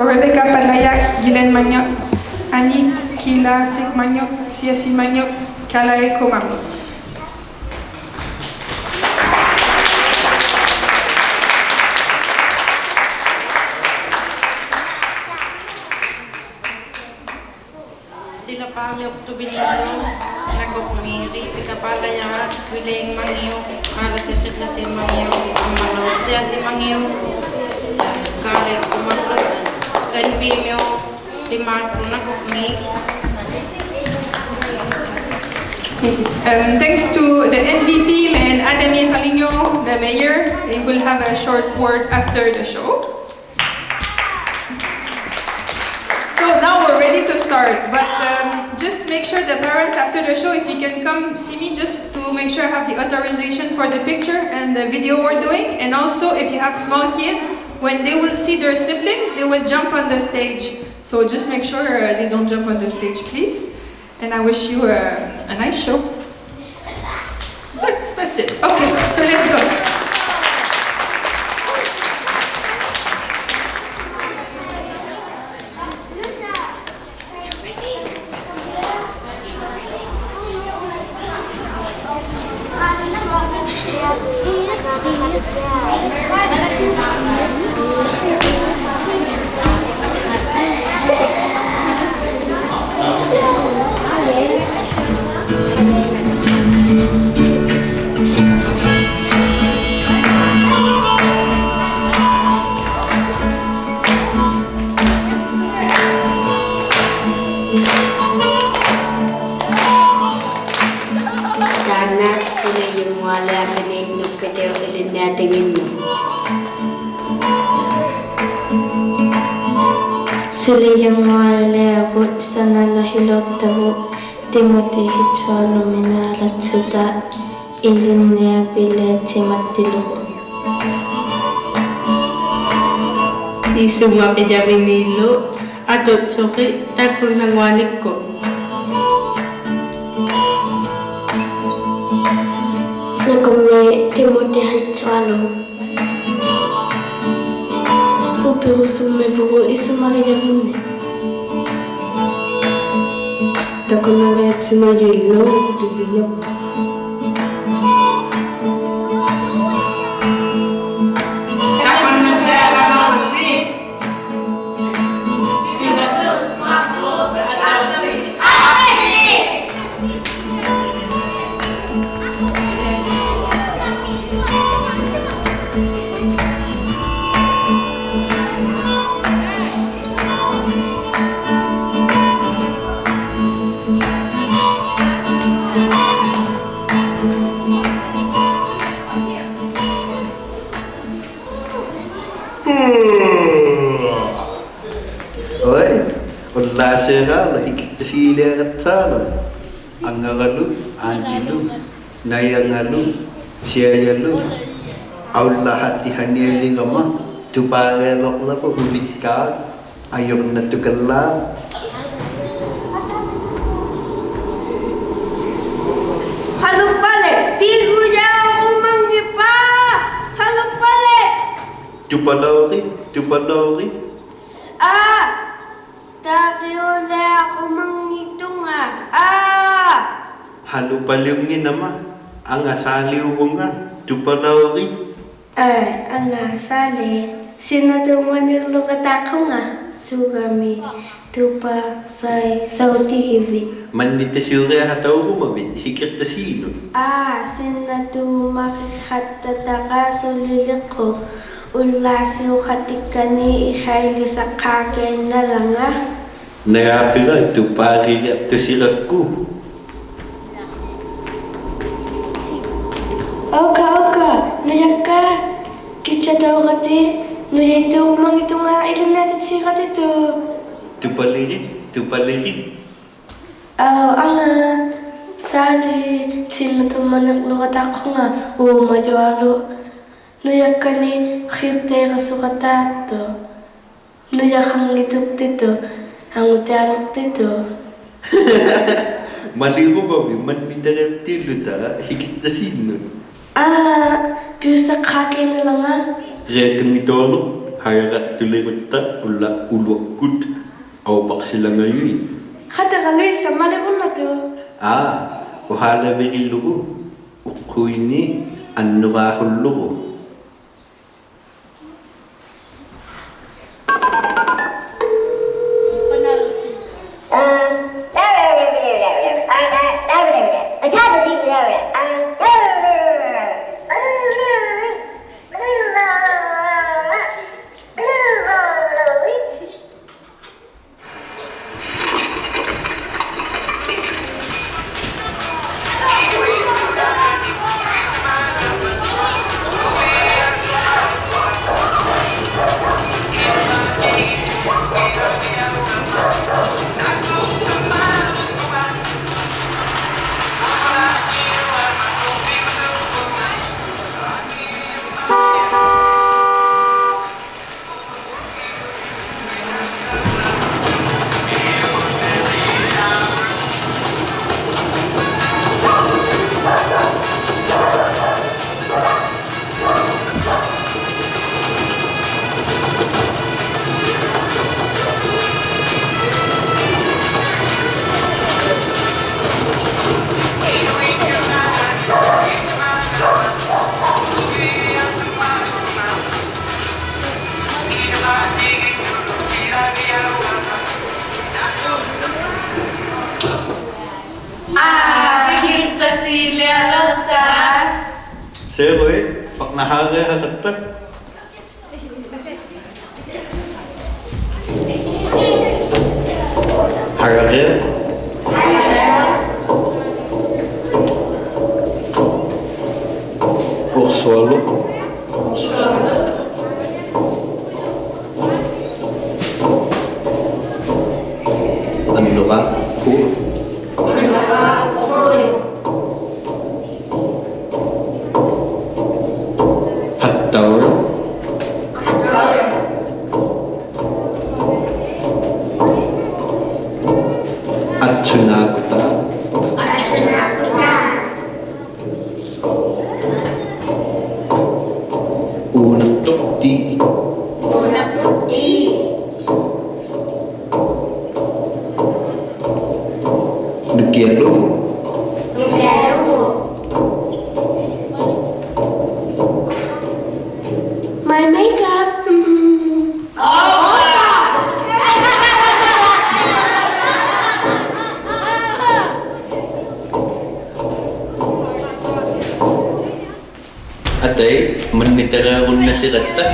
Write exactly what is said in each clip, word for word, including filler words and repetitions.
Rebecca Palayak, Gilen Manyuk, Anit Kila Sik Manyuk, Siasi Manyuk, Kalai Kumang. Sila Paliok Tubinilo, Nakok Miri, Pika Palaya, Wileng Mangiu, Mara Sikit Lasi Mangiu, Amalo Siasi Mangiu, Kare Kumalu, Ren Pimio, Limaku Nakok Mi. Um, thanks to the N V team and Adami Palingo, the mayor, they will have a short word after the show. So now we're ready to start, but um, just make sure the parents after the show, if you can come see me, just to make sure I have the authorization for the picture and the video we're doing. And also, if you have small kids, when they will see their siblings, they will jump on the stage. So just make sure uh, they don't jump on the stage, please. And I wish you a, a nice show. That, that's it. Okay, so let's go. ᑖᓐᓇ ᓱᓕᔪᒧᐊᓕᐊᖅᑲᓂᒃ ᓄᒃᑲᑎᐅᑉ ᐃᓕᓐᓂᐊᖅᑎᖏᓐᓄᑦ. ᓱᓕᔪᒧᐊᓕᐊᕗᑦ ᓴᓇᓚ ᕿᓗᒃᑕᕗᑦ ᑎᒧᑎ ᕿᑦᓱᐊᓗᒻᒥᓇᓚᑦᓱᑕ ᐃᓕᓐᓂᐊᕕᓕᐊᑦᑎ ᒪᑦᑎᓗᒍ. ᐃᓱᒪ ᐱᔭᕕᓃᓗ ᐊᑐᑦᓱᕿ ᑕᑯᓐᓇᙳᐊᓂᒃᑯᑦ. ᓇᑯᕐᒦᒃ ᑎᒧᑎ ᕿᑦᓱᐊᓗᒃ. ᐅᐱᕈᓱᒻᒥᕗᒍᑦ ᐃᓱᒪᒋᔭᕗᓐᓂ. ᑕᑯᓐᓇᕆᐊᑦᑎᒪᔪᐃᓪᓗ ᐱᐱᔪᒃ. ᐅᐊᐃ, ᐅᓪᓛᓯᕋᓗ ᕿᑭᒃᑕᓯᓕᐊᕋᑦᓴᓗ. ᐊᖓᕋᓗ, ᐋᓐᑎᓗ, ᓇᔭᖓᓗ, ᓯᐊᔭᓗ, ᐊᐅᓪᓚᖃᑎᖃᓂᐊᓕᕋᒪ, ᑐᐹᕆᐊᓗᕐᓚᕗᑦ ᐅᓕᒃᑳᖅ, ᐊᔪᕐᓇᑐᑲᓪᓚᒃ. ᖃᓄᐸᓕ, ᑎᒍᔭᐅᒍᒪᙱᐹ, ᖃᓄᐸᓕ. ᑐᐸᓚᐅᕆᑦ, ᑐᐸᓚᐅᕆᑦ. ᐋ, ᑕᕆᐅᓕᐊᒍᒪᙱᑐᖓ, ᐋ. ᖃᓄᐸᓕᐅᙱᓇᒪ, ᐊᖓᓵᓕᐅᕗᖓ, ᑐᐸᓚᐅᕆᑦ. ᐋ, ᐊᖓᓵᓕ, ᓯᓇᑐᒪᓂᕐᓗᖃᑦᑕᖁᖓ, ᓱᒐᒥ, ᑐᐸᖅᓴᐃ, ᓴᐅᑎᒋᕕᑦ. ᒪᓐᓂᑕᓯᐅᕆᐊᖃᑕᐅᒍᒪᕕᑦ, ᕿᑭᖅᑕᓯᓄᑦ. ᐋ, ᓯᓇᑐᒪᕆᖃᑦᑕᑕᕋ ᓱᓕᓕᖅᑯᖅ, ᐅᓪᓛᓯᐅᖃᑎᒃᑲᓂ ᐃᖃᐃᓕᓴᖅᑳᕆᐊᓐᓇᓚᖓ. ᓇᖓᐱᕋ ᑐᐹᕆᕆᐊᖅᑐᓯᕋᒃᑯ. ᐊᐅᑲ, ᐊᐅᑲ, ᓄᔭᒃᑲ, ᑭᑦᔭᑕᐅᕋᑎ, ᓄᔭᐃᑦᑐᒍᒪᙱᑐᖓ ᐃᓕᓐᓂᐊᑎᑦᓯᕋᑎᑐᑦ. ᑐᐸᓕᕆᑦ, ᑐᐸᓕᕆᑦ. ᐊᐅ, ᐊᖓᓵᓕ, ᓯᓇᑐᒪᓂᕐᓗᖃᑦᑕᖁᖓ, ᐆᒪᔪᐊᓗᒃ, ᓄᔭᒃᑲᓂ ᕿᐅᑦᑕᐃᕋᓱᖃᑦᑕᖅᑐᖅ. ᓄᔭᖃᙱᑦᑐᖅᑎᑐᑦ, ᐊᖑᑎᐊᓗᒃᑎᑐᑦ. ᒪᓕᕈᒪᕕᑦ ᒪᓐᓂᑕᕆᐊᖅᑎᓪᓗᑕ ᕿᑭᖅᑕᓯᓄᑦ. ᐋ, ᐱᐅᓴᖅᑳᕆᐊᓐᓇᓚᖓ. ᕿᐊᑐᙱᑦᑐᐊᓗᒃ. ᖃᐅᔨᖃᑦᑐᓕᕈᑦᑕ ᐅᓪᓛᑦ ᐅᓗᒃᑯᑦ ᐊᐅᐸᖅᓯᓚᖓᔪᒥ. ᖃᑎᖃᓗᐃᓴᒪᓕᕈᓐᓇᑐᖅ. ᐋ, ᐅᖄᓚᕕᒋᓪᓗᒍ ᐅᖅᑯᐃᓂᒃ ᐊᓐᓄᕌᓱᓪᓗᒍ. ᐋ, ᑭᖑᖅᑕᓯᓕᐊᓗᒃ ᑕ. ᓯᕈᐃ, ᐸᕐᓇᖃᕆᐊᖃᑦᑕ. ᖃᕆᐊᖅ. ᐅᖅᓱᐊᓗᒃ. ᐊᓐᓄᕌᖅᑯᖅ. ᖃᑦᑕᐅᓗᒃ. ᐊᑦᓱᓈᒃᑯᑕ. ᐅᓇᑦᑐᖅᑏ. ᐅᓇᑦᑐᖅᑏ. ᓄᑭᐊᓗᒍ. ᓄᑭᐊᓗᒍ. My makeup. ᐊᑏ, ᒪᓐᓂᑕᕆᐊᕈᓐᓇᓯᕋᑦᑕ.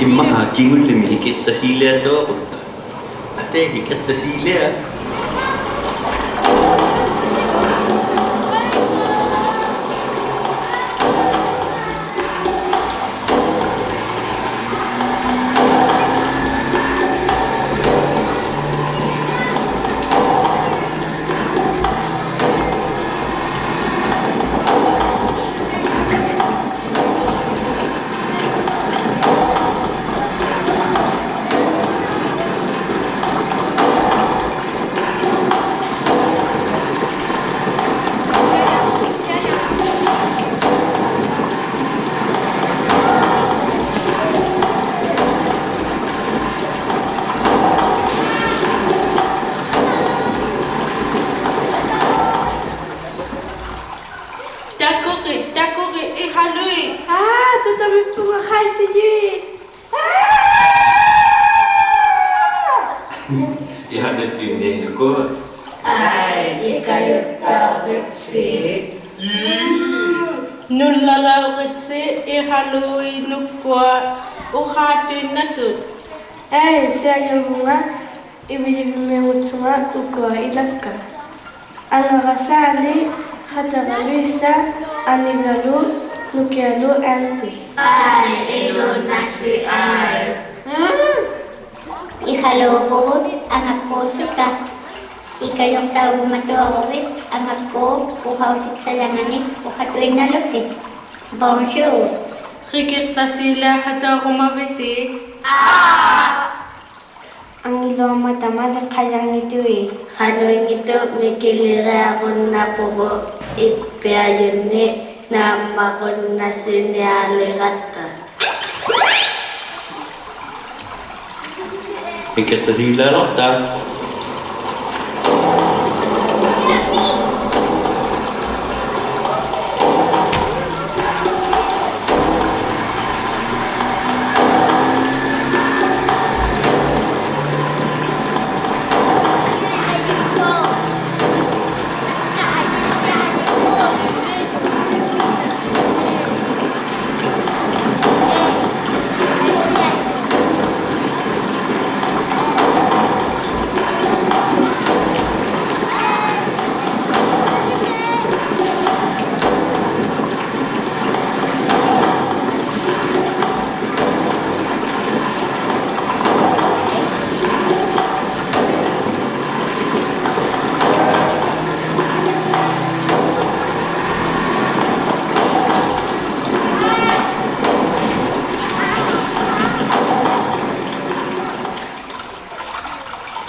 ᐃᒪᖄ ᑭᖑᓪᓕᕐᒥ ᓯᑭᖅᑕᓯᓕᐊᓚᐅᖅᑕ. ᐊᑏ ᓯᑭᖅᑕᓯᓕᐊ. ᑕᑯᒋ, ᑕᑯᒋ, ᐃᖃᓗᐃᑦ. ᐋ, ᑐᑕᒥᑉᐳᖓ ᖃᐃᓯᔪᐃᑦ. ᐃᖃᓗᐃᑦ ᑐᐃᓐᓇᐃᓐᓇᒃᑯᐊ. ᐊᐃ, ᐃᑲᔪᖅᑕᐅᕆᑦᓯ. ᓄᓪᓚᓚᐅᕆᑦᓯ, ᐃᖃᓗᐃᑦ ᓄᒃᑯᐊ ᐅᖄᑐᐃᓐᓇᖅᑐᑦ. ᐊᐃ, ᓯᐊᔪᕗᖓ, ᐃᕕᓕᕕᒻᒥᐅᖑᑦᓱᖓ ᐅᑯᐊ ᐃᓚᒃᑲ. ᐊᖓᕋ ᓵᓕ, ᖃᑕᕋ ᓗᐃᓴ, ᐊᓂᕋᓗ, ᓄᑭᐊᓗ ᐊᓐᑎ. ᐊᐃ, ᐃᓘᓐᓇᓯ ᐊᐃ. ᒻᒻ. ᐃᖃᓗᒎᖅ, ᐊᖓᒃᑯᑦ ᓱᑕ. ᐃᑲᔪᖅᑕᐅᒍᒪᑐᐊᕈᕕᑦ, ᐊᖓᒃᑯᑦ, ᐅᖃᐅᓯᒃᓴᔭᖓᓂᒃ, ᐅᖃᑐᐃᓐᓇᓗᑎᒃ. Bonjour. ᓯᑭᖅᑕᓯᓕᐊᖃᑕᐅᒍᒪᕕᓯ? ᐋ. ᐊᖏᓗᐊᒻᒪᑕ ᒪᓕᖅᑲᔭᙱᑐᐃᑦ. ᖃᓄᐃᙱᑦᑐᖅ ᒥᑭᓕᕆᐊᕈᓐᓇᐳᒍᑦ ᐃᒃᐱᐊᔪᓐᓂ ᓈᒻᒪᕈᓐᓇᓯᓂᐊᓕᕋᑦᑕ. ᓯᑭᖅᑕᓯᓕᐊᓚᐅᖅᑕ.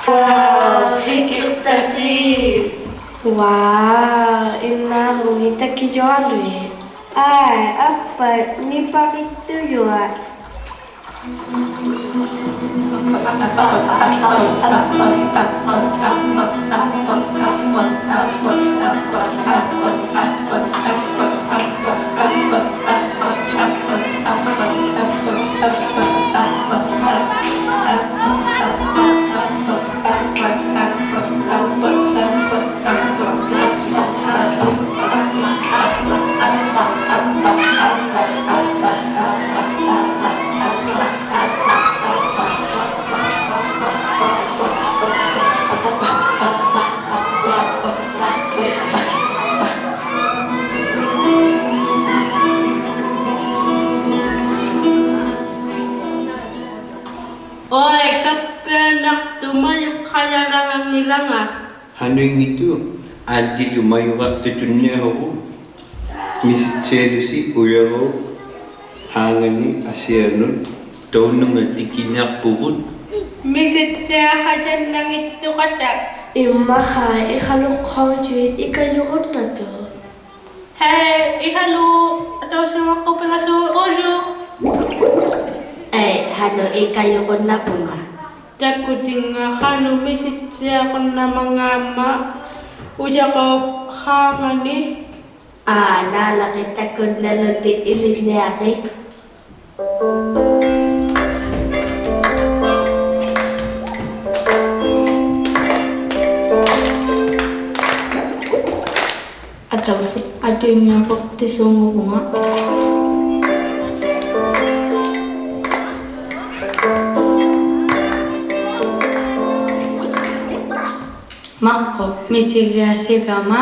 Wow, ᓯᑭᖅᑕᓯ. Wow, ᐃᓐᓇᕈᖏᑦ ᑕᑭᔪᐊᓗᐃᑦ. ᐊᐃ, ᐊᕝᕙ ᓂᐸᕆᑦᑐᔪᐊᑦ. ᐅᐊᐃ, ᑲᑉᐱᐊᓇᖅᑐᖅ ᒪᔪᖅᑲᔭᓚᖓᙱᓚᖓ. ᖃᓄᐃᙱᑦᑐᖅ, ᐊᓐᑎᓗ ᒪᔪᕋᖅᑐᖅ ᑐᓐᓂᐊᕈᒍ. ᒥᓯᑦᓯᐊᓗᓯ ᐅᔭᕈ ᖄᖓᓂ ᐊᓯᐊᓄᑦ ᑕᐅᓄᖓ ᑎᑭᓂᐊᖅᐳᒍᑦ. ᒥᓯᑦᓯᐊᖃᔭᓐᓇᙱᑦᑐᖃᑕ. ᐃᒻᒪᖄ ᐃᖃᓗᒃᑲᐅᔪᐃᑦ ᐃᑲᔪᕈᓐᓇᑐᑦ. ᕼᐊᐃ, ᐃᖃᓗ, ᐊᑕᐅᓯᕙᒃᑯ ᐱᖓᓲ ᐳᔪ. ᐊᐃ, ᖃᓄᖅ ᐃᑲᔪᕈᓐᓇᐳᖓ. ᑕᑯᑎᙵ ᖃᓄᖅ ᒥᓯᑦᓯᐊᕈᓐᓇᒪᖔᒪ ᐅᔭᕈ ᖄᖓᓂ. ᐋ, ᓈᓚᕆᑦ ᑕᑯᓐᓇᓗᑎᑦ ᐃᓕᓐᓂᐊᕆᑦ. ᐊᑕᐅᓯᖅ, ᐊᑐᐃᓐᓇᕈᖅᑎᓲᖑᕗᖓ. ᒪᕐᕉᒃ ᒥᓯᕆᐊᓯᒐᒪ.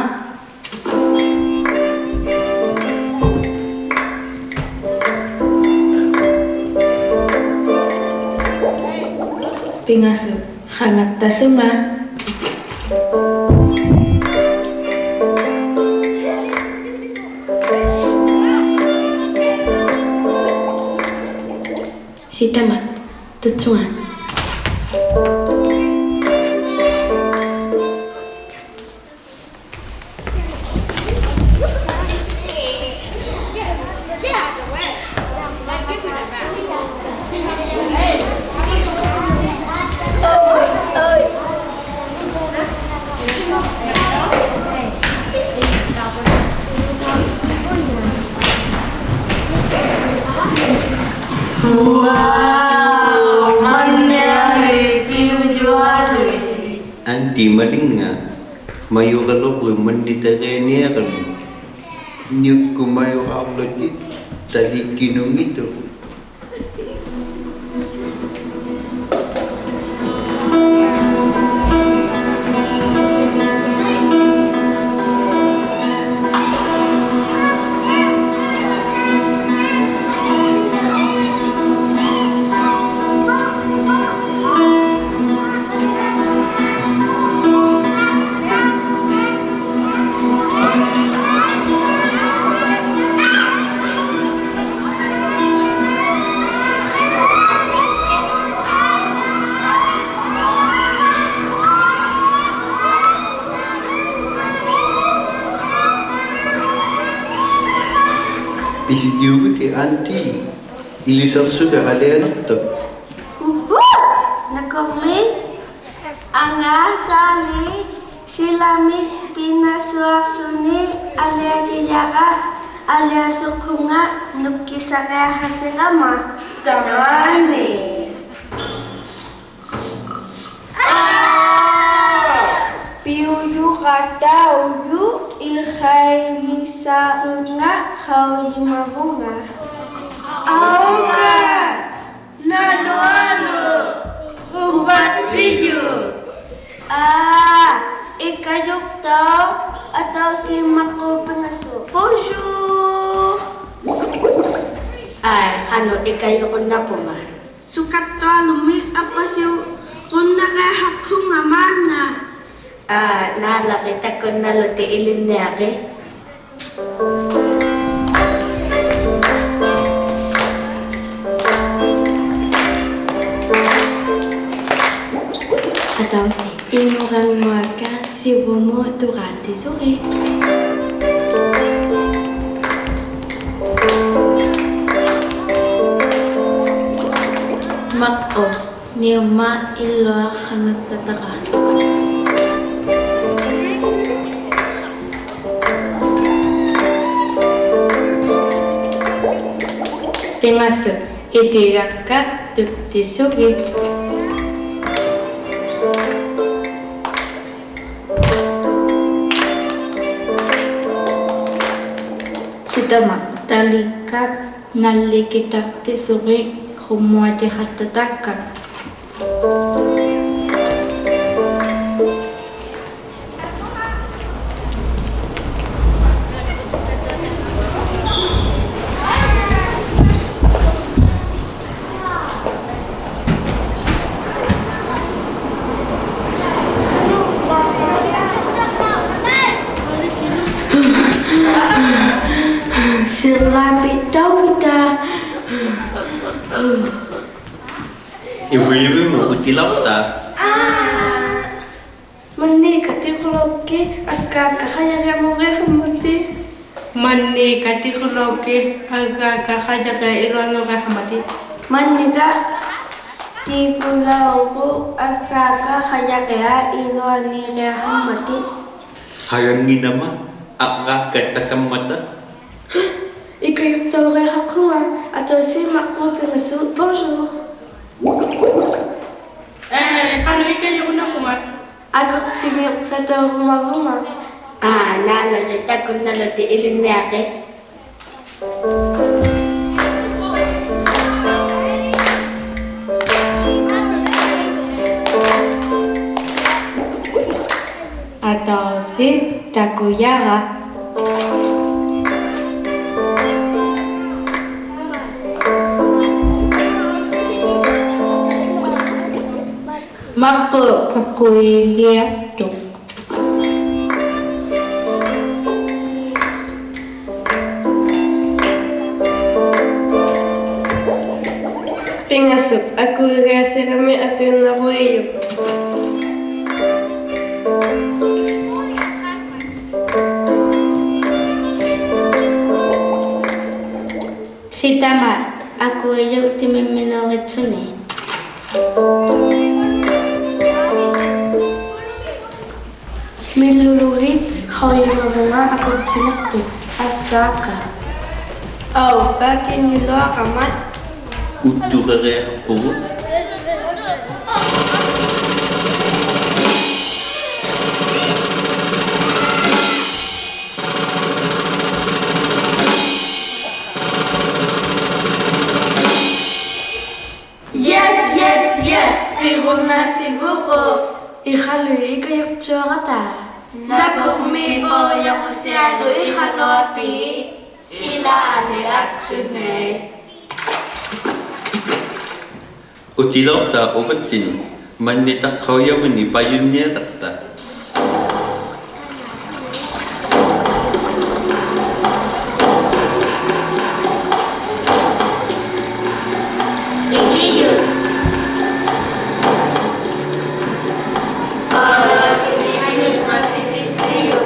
ᐱᖓᓱᑦ ᖃᖓᑦᑕᓱᖓ. ᓯᑕᒪ, ᑐᒃᓱᐊ. ᐊᓐᑎ ᒪᓕᖓ, ᒪᔪᕋᓗᒃ ᒪᓐᓂᑕᕆᐊᓂᐊᕋᓗᒃ. ᓂᐅᒃᑯᑦ ᒪᔪᕋᕐᓗᑎᑦ ᑕᓕᒃᑭᓄᖏᑦᑐᖅ. ᐱᓯᑎᐅᕈᑎᑦ ᐊᓐᑎ, ᐃᓕᓴᖅᓱᒃᑲ ᐊᓕᐊᓇᖅᑕᖅ. ᐅᕼᐆ! ᓇᑯᕐᒦᒃ, ᐊᖓᓴᓕ, ᓯᓚᒥᒃ ᐱᓇᓱᐊᖅᓱᓂ ᐊᓕᐊᒋᔭᕋ, ᐊᓕᐊᓱᖁᖓ ᓄᒃᑭᓴᕆᐊᖃᓯᕋᒪ. ᑕᒫᓂ. ᐱᐅᔪᖅ ᐊᑕᐅᔪᖅ ᐃᖃᐃᔨᓴᖅᓱᖓ ᖃᐅᔨᒪᕗᖓ. ᐊᐅᒃᑲ, ᓇᓗᐊᓗᒃ, ᖁᐸᑦᓯᔪᖅ. ᐋ, ᐃᑲᔪᖅᑕᐅᖅ, ᐊᑕᐅᓯᖅ ᒪᕐᕉᒃ ᐱᖓᓱᑦ. Bonjour. ᐋ, ᖃᓄᖅ ᐃᑲᔪᕈᓐᓇᕗᖓ. ᓱᒃᑲᑦᑐᐊᓗᒻᒥᒃ ᐊᒃᐸᓯᐅᕈᓐᓇᕆᐊᖃᖅᑯᖓ ᒫᓐᓇ. ᐋ, ᓈᓚᕆᑦ ᑕᑯᓐᓇᓗᑎᑦ ᐃᓕᓐᓂᐊᕆᑦ. ᐊᑕᐅᓯᖅ, ᐃᓄᕋᙳᐊᒃᑲ ᓯᕗᒧᑦ ᑐᕌᑎᓱᒋᑦ. ᒪᕐᕉᒃ, ᓂᐅᒻᒪᑦ ᐃᓪᓗᐊᖅ ᖃᖓᑦᑕᑕᕋ. ᐱᖓᓱᑦ, ᐃᑎᒐᒃᑲ ᑐᒃᑎᓱᒋᑦ. ᓯᑕᒪ, ᑕᓕᒃᑲ ᓇᓕᑭᑕᖅᑎᓱᒋᑦ ᖁᒻᒧᐊᑎᖃᑦᑕᑕᒃᑲ. ᓯᓚᐱᑦᑕᐅᕕᑕ. ᐃᕕᕕᒻᒧᑦ ᐅᑎᓚᐅᖅᑕ. ᒪᓐᓂᒃᑲ ᑎᒍᓚᐅᕐᓚᕆᑦ ᐊᒡᒐᒃᑲ ᖃᔭᕆᐊᒧᕆᐊᖃᕐᒪᑎᑦ. ᒪᓐᓂᒃᑲ ᑎᒍᓚᐅᕐᓚᕆᑦ ᐊᒡᒐᒃᑲ ᖃᔭᕆᐊᖅ ᐃᓗᐊᓄᕆᐊᖃᕐᒪᑎᑦ. ᒪᓐᓂᒃᑲ ᑎᒍᓚᐅᕐᓗᒃ ᐊᒡᒐᒃᑲ ᖃᔭᕆᐊᖅ ᐃᓗᐊᓃᕆᐊᖃᕐᒪᑎᑦ. ᖃᔭᙱᓇᒪ ᐊᒡᒐᒃᑲ ᑕᑲᒻᒪᑕ. ᐃᑲᔪᖅᑕᐅᕆᐊᖃᖅᑯᖓ ᐊᑕᐅᓯᖅ ᒪᕐᕉᒃ ᐱᖓᓱᑦ. Bonjour. ᐄ, ᖃᓄᖅ ᐃᑲᔪᕈᓐᓇᕗᖓ. ᐊᑯᑦᓯᖏᔪᖅ ᓴᑕᐅᒍᒪᕗᖓ. ᐋ, ᓈᓚᕆᑦ ᑕᑯᓐᓇᓗᑎᑦ ᐃᓕᓐᓂᐊᕆᑦ. ᑕᑯᔭᕋ. ᒪᕐᕉᒃ ᖁᕕᐊᖅᑐᖅ. ᐱᖓᓱᑦ ᐊᑯᐃᒐᓯᕋᒥ ᐊᑐᐃᓐᓇᕈᐃᔪᖅ. ᓯᑕᒪᑦ ᐊᑯᐃᔪᖅ ᑎᒥᒥᓄᕆᑦᓱᓂ. ᒥᓗᓗᒋᑦ ᖃᐅᔨᒪᕗᖓ ᐊᑯᑦᓯᓇᖅᑐᖅ ᐊᒃᑲᒃᑲ. ᐊᐅ, ᐸᑭᓂᓗᐊᕋᒪ. ᐅᑦᑐᕋᕆᐊᐳᒍ. Yes, yes, yes, ᐃᕈᓐᓇᓯᕗᒍᒃ. ᐃᖃᓗᐃᑦ ᐃᑲᔪᕐᔪᐊᕋᑖ. ᓇᑯᕐᒦᕙᐅᔭᒍᓯᐊᓗᒃ ᐃᖃᓗᐊᐲᑦ. ᐃᓛᓕ ᐊᑦᓱᓐᓂ. ᐅᑎᓚᐅᖅᑕ ᐅᕙᑦᑎᓐ, ᒪᓐᓂ ᑕᖅᑲᐅᔭᕗᓂ ᐸᔪᓐᓂᐊᕋᑦᑕ. ᐃᑭᔪᖅ. ᐋᕋᒃᑭᓂ ᐊᔪᕐᒪᓯᑎᑦᓯᔪᖅ.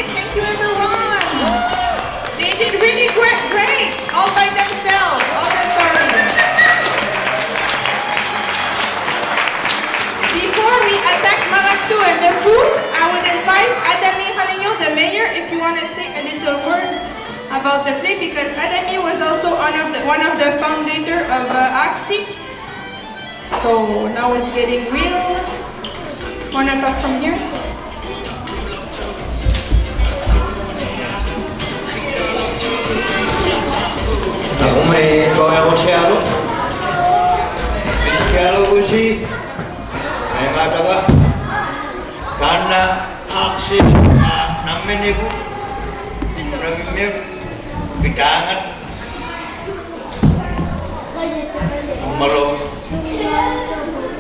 Thank you, everyone. They did really great, great, all by themselves, all the stories. Before we attack Maraktu and the food, I would invite Adami Halinyo, the mayor, if you wanna say a little word about the play, because Adami was also one of the, one of the founder of, uh, Aksik. So now it's getting real. Wanna talk from here? ᓇᑯᕐᒦᒃ ᖁᔭᕈᓯᐊᓗᒃ. ᐃᓕᒃᓯᐊᓗᒃ ᐅᓯ. ᐊᐃᒫᑕᒐ. ᑖᓐᓇ ᐊᒃᓯ, ᐋ, ᓇᒻᒥᓂᒃ. ᓇᒻᒥᓂᒃ. ᐱᑖᖓ. ᒪᓗ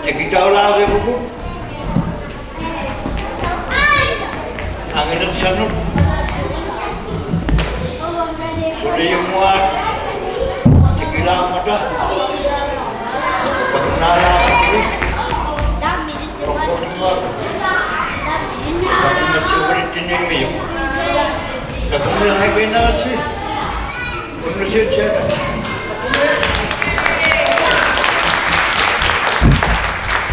ᑎᑭᑕᐅᓛᕆᕗᒍᑦ ᐊᖏᓐᓂᖅᓴᓄᑦ ᓱᓕᔪᒧᐊᑦ ᑎᑭᓛᕐᒪᑕ ᑕᑯᓐᓇᓛᕋᑎᒋᑦ ᐅᖃᕐᒪᑕ ᑕᑯᓐᓇᓱᕙᓕᑦᑎᓐᓂᕐᒥᔪᖅ. ᑕᑯᓐᓇᓱᕙᓕᑦᑎᓐᓂᕐᒥᔪᖅ.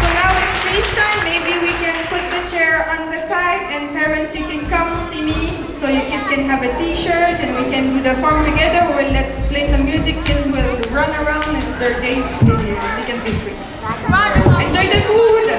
So now it's freeze time. Maybe we can put the chair on the side, and parents, you can come see me. So your kid can have a T-shirt, and we can do the form together. We will